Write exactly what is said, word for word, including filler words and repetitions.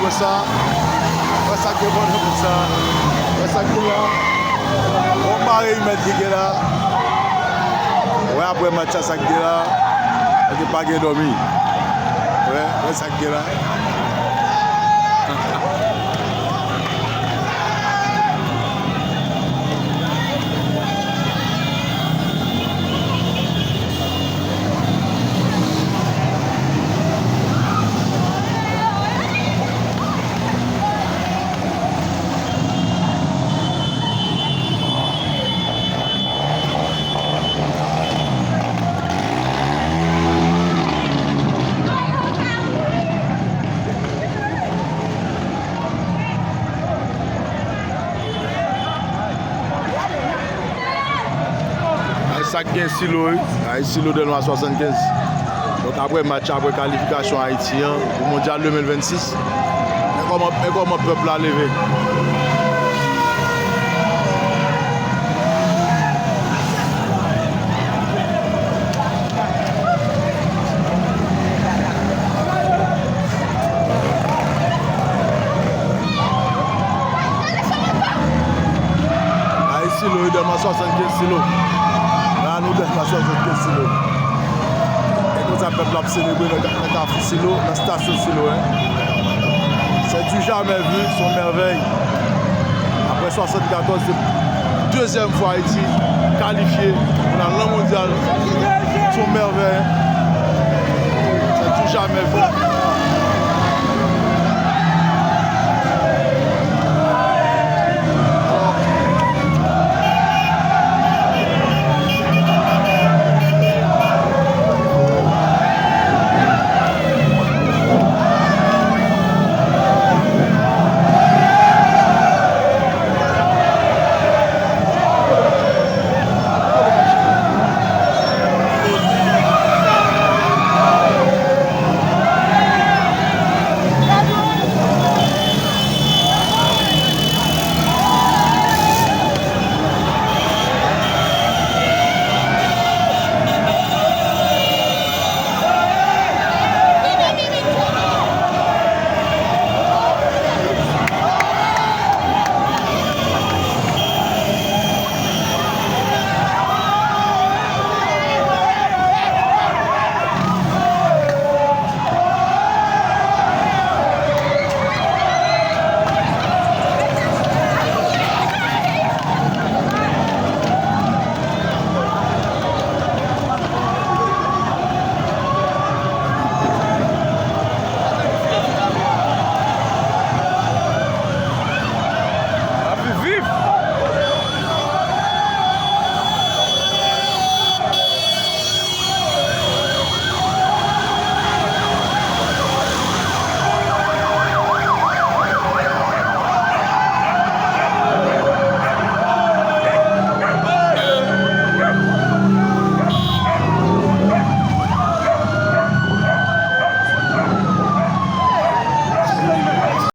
Sa, wè sa k gen pandan bout sa. Wè sa k gen la. Bon, mare rimèt ki gen la. Wè, apre match la, sa k gen la. Nèg yo pa gen dòmi. Wè, wè sa k gen la. Ay, sa k gen Silo, wi. Ay, Silo Dèlma swasannkenz. Donk, apre match, apre kalifikasyon Ayiti an pou Mondyal de mil vennsis, men kòman, men kòman pèp la leve. Ay, Silo, wi, Dèlma swasannkenz Silo. La, nou Dèlma swasannkenz Silo. E konsa pèp la ap selebre nan, nan Kafou Silo, nan estasyon Silo, en. C'est du jamais vu, c'est une merveille. Apre swasannkatòz, se dezyèm fwa Ayiti kalifye pou l al nan Mondyal. Se yon mèvèy, en.